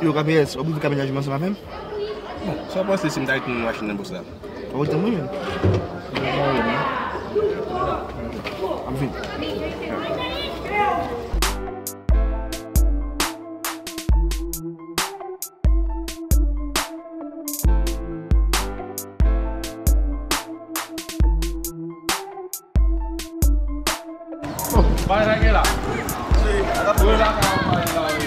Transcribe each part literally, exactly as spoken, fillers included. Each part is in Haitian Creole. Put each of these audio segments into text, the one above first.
Yo, Gabriel, w ap rive ka mennaj mwen ansanm avè m? Bon, sa w panse si m ta rete nan machin nan, bòs la? W ap rete mwen menm? M ap vin. Bagay sa gen la. Wi, la ka bay la, wi.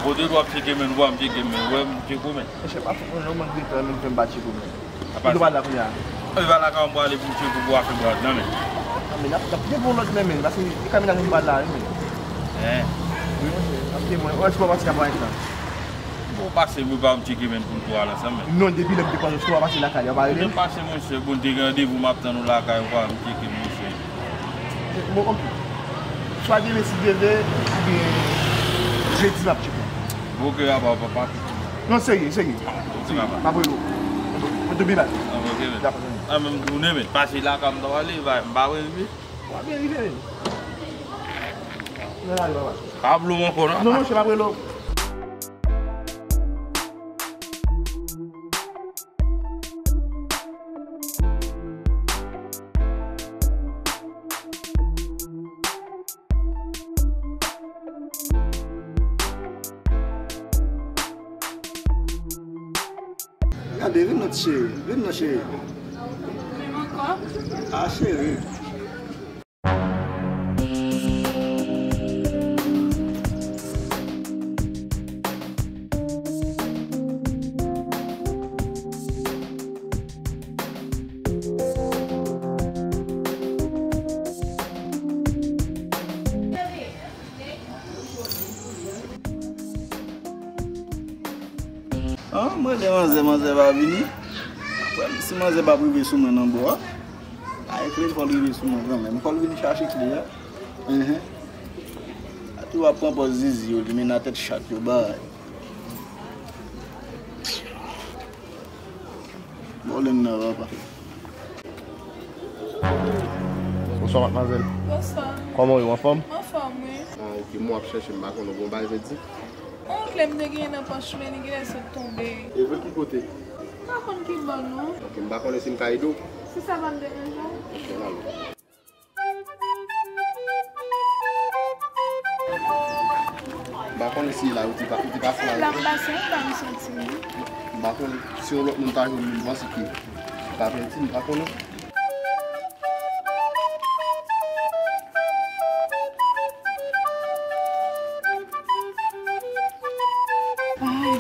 Kote w ap tcheke men, w ap tcheke men, wè m tcheke men. Mesye, pa fout mwen non, mwen grita, men m fè m pa tcheke men. Apa se pa la kounye a. Epi pa la ka m prale pou m tcheke pou afè brad nan men. A, men n ap, n ap tcheke yon lòt men, men, paske e ka mennaj m pa la, wi, men. Hein. Wi, mesye, n ap tcheke mwen. Wè, ti pa pati ka pran tan. Bon, pase m, pa m tcheke men pou n tou al ansanm, men. Non, depi lè m te konnen w pa pase lakay, w pa rele m? Pase, monchè, bon, te gen randevou, m ap tann ou lakay, ou pa m tcheke, monchè. Bon, ok. Swa demen si Dye vle, oubyen jedi m ap tcheke w. Ok, apa, apa, pa. Non, serye, serye. Ok, apa. M ap rele w. Mwen tou byen bal. Ah, ok, men. Dakò, men. Ah, men m tounen, men. Pase lakay m ta prale, m pa, m pa rive. W ap byen rive, men. Nan lari, papa. Pa blo m ankò, non? Non, monchè, m ap rele w. Gade, vin non, cheri. Vin non, cheri. Ankò? Ah, cheri. Ah, mwen rele manzè, manzè pa vini. Apre, si manzè pa rive sou mwen nan bò a, ay, kle fò l rive sou mwen kanmenm. Fò l vin chache kle a. Enhen. A tou ap pran pòz zizi yo, li men nan tèt chat yo bay. Bon, lè n nan, papa. Bonswa, madmwazèl. Bonswa. Kòman w ye, w anfòm? Anfòm, wi. Ah, ok, mwen ap chèche, m pa konnen, bon bagay vèdi. Yon kle m te genyen nan pòch mwen, li genlè sot tonbe. E vre, ki kote? M pa konn ki bò, non. Ok, m pa konnen si m ka ede w. Si sa pa m deranje w. Ok, n ale. M pa konnen si la, ou te pa, ou te pase la. La m pase, m pa m santi. M pa konnen si yon lòt moun ta jwenn li, m panse ke li pa pèdi, m pa konnen. Ay.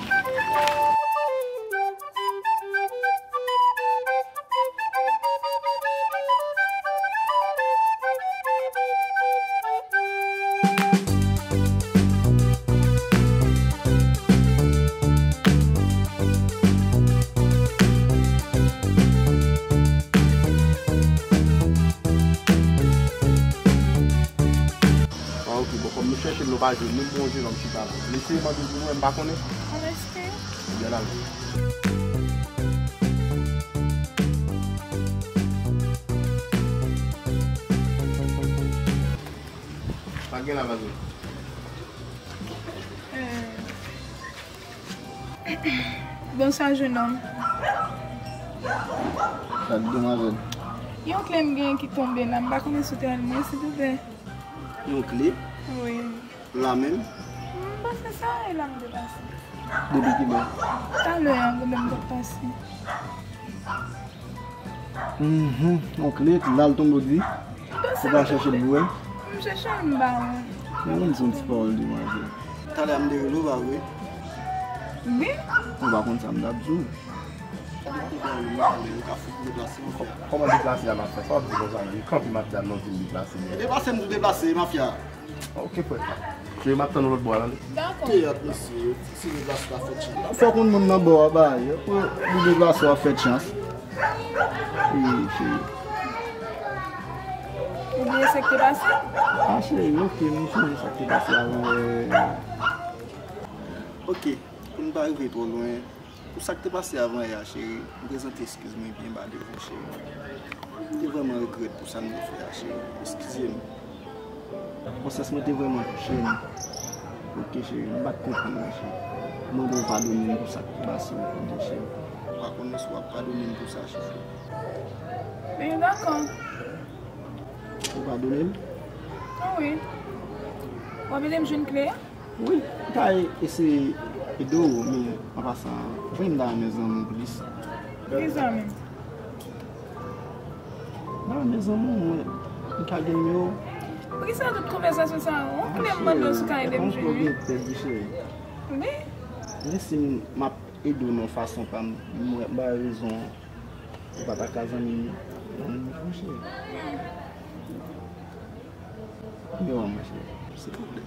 Ah, ok, bon, kòm nou chèche l, nou pa jwenn li, m wè yon jenòm chita la. Li se mande pou mwen, m pa konnen. An espri. Ebyen, n al. Sa k gen la, Mazè? Euh, Bonswa, jenòm. Sa k gen, demwazèl? Yon kle m gen ki tonbe la, m pa konnen si w te al mwen, silvouplè. Yon kle? Wi. La menm? M panse sa e la m te pase. Depi kilè? Talè a, kote m t ap pase. Mhm, yon kle, la l tonbe, w di? Ou pa chèche l pou wè? M chèche l, m pa wè. Men konn se yon ti pawòl, demwazèl. Talè a m te rele w, pa vre? Wi. Ou pa konn sa m t ap di w. Kòman deplase a m ap fè? Sa w ap di konsa menm? Kanpe m ap di a non, di m deplase. Deplase m tou deplase, mafya. Ok, frè. Cheri, m ap tann ou lòt bò a, tande. Dakò. Teyat, mesye, ti deplase w ap fè chans. Fòk yon moun nan bò a bay. Pou li deplase w ap fè chans. Wi, cheri. Ou bliye sa k te pase? Ah, cheri, ok, m sonje sa k te pase avè. Ok, pou n pa rive twò lwen. Pou sa k te pase avan yè a, cheri, m prezante eskiz mwen byen ba devan w, cheri. M te vrèman regrèt pou sa m te fè a, cheri. Eskize m. Konsyans mwen te vrèman touche m. Ok, cheri, m pa t konprann, cheri. M mande w padone m pou sa k te pase, w konnen, cheri. M pa konnen si w ap padone m pou sa, cheri. Wi, dakò. Ou padone m? Wi. W ap ede m jwenn kle a? Wi, m ta eseye ede w, men an pasan, vre m ta renmen zanmi w plis. Ki zanmi? M ta renmen zanmi w, mwen, m ka gen nimewo w? Poukisa tout konvèsasyon sa a? Ou vle m mande w si w ka ede m jwenn li? Wi. Men si m ap ede w nan fason pa m, mwen, m ba rezon, ou pa ta ka zanmi m, zanmi m, monchè. Nimewo w, monchè, silvouplè.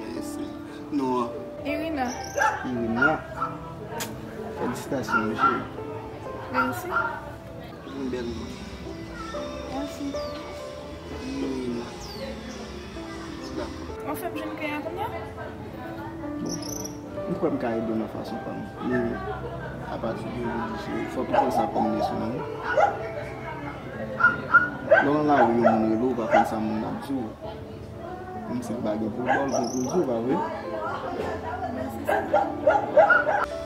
Mèsi. Non an? Irina. Irina. Felisitasyon, wi, cheri. Mèsi. Yon bèl non. Mèsi. Irina. Dakò. W ap fè m jwenn kle a kounye a? Bon, m kwè m ka ede w nan fason pa m. Men, apati de jodi, cheri, fòk ou pran sa kòm leson, wi. Lè w nan lari, yon moun rele w, ou pa konn sa moun nan ap di w. Menm si l pa gen pou l ba w, l gen pou l di w, pa vre?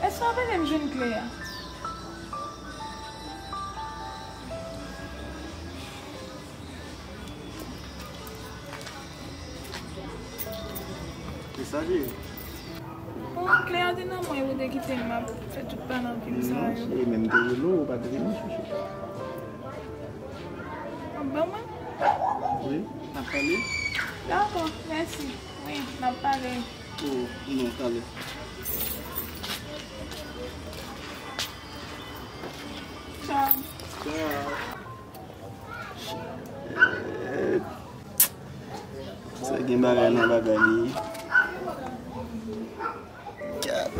Èske w ap ede m jwenn kle a? Ki sa, cheri? Bon, kle a te nan men w, ou te kite m ap fè tout pananpim sa yo. Non, cheri, men m te rele w, ou pa t vini, chouchou. W ap ban mwen? Wi, n ap pale. Dakò, mèsi. Wi, n ap pale. Oh, non, talè. Tchaw. Tchaw. Shit. Sa gen bagay nan bagay li. God.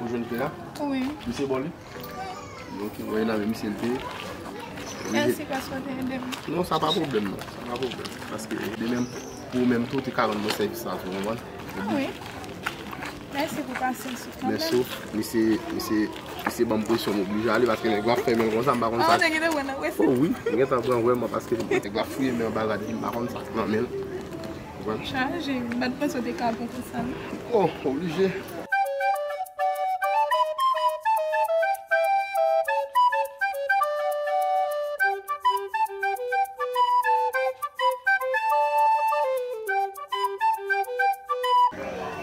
Ou jwenn kle a? Wi. Misye ba w li? Wi. Ok, mwen nan men misye l te. Mèsi paske w te ede m. Non, sa pa pwoblèm, non. Sa pa pwoblèm. Paske de menm, pou ou menm tou, ou te ka rann mwen sèvis la tou, ou konprann? Wi. Mèsi pou pasyans ou kanmenm. Mèsi. Misye, misye, misye ban m presyon, m oblije ale paske nèg la fèmen l konsa, m pa konn sa. Ah, ou te gentan pran nan presyon? Oh wi, m gentan pran vrèman paske nèg la fouye men anba rad li, m pa konn sa k nan men l. Ou konprann? Chaje, m pa t panse w te ka pran konsa, non. Oh, oblije.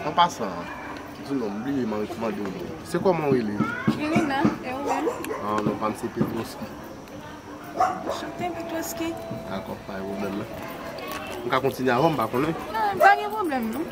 An pasan, di non, m bliye mande w non. Se kòman w rele? Irina, e ou menm? Ah, non pa m se Petrovski. Chante Petrovski. Dakò, pa gen pwoblèm, non. M ka kontinye avè w, m pa konnen. Non, pa gen pwoblèm, non.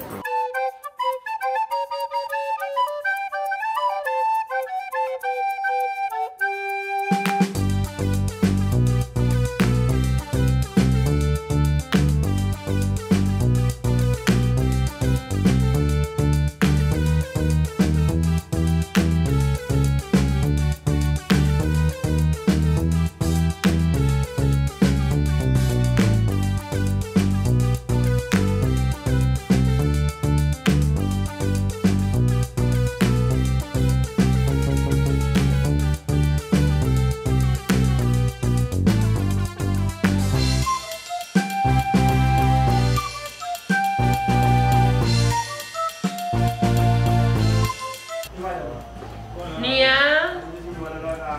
Nia,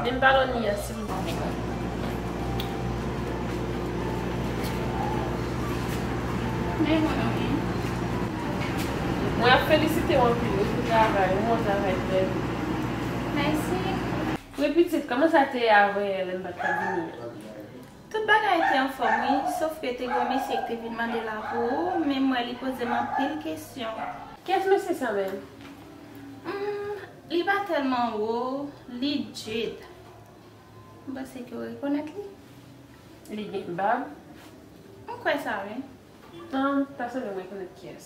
vin pale Nia, silvouplè. Mwen ap felisite w anpil wi pou travay ou, bon travay frè m. Mèsi. Wi pitit, kòman sa te ye avè lè m pa t ka vini an? Tout bagay te anfòm wi, sof ke te gen yon mesye ki te vin mande l a pou ou, men m wè li poze m anpil kesyon. Kiyès mesye sa menm? Hmm, li pa tèlman wo, li djed. M panse ke w rekonèt li. Li gen bab? M kwè sa wi. An, ta sanble m rekonèt kiyès.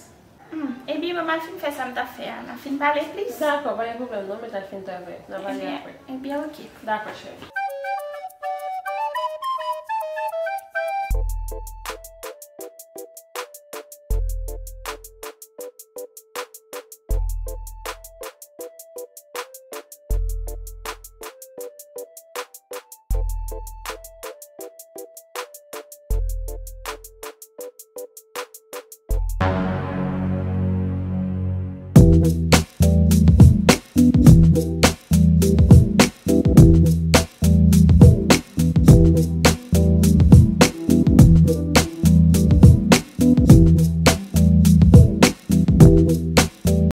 Hmm, ebyen, ban m al fin fè sa m t ap fè a. N a fin pale plis. Dakò, pa gen pwoblèm non, mèt al fin travay. N a pale apre. Ebyen, ok. Dakò, cheri.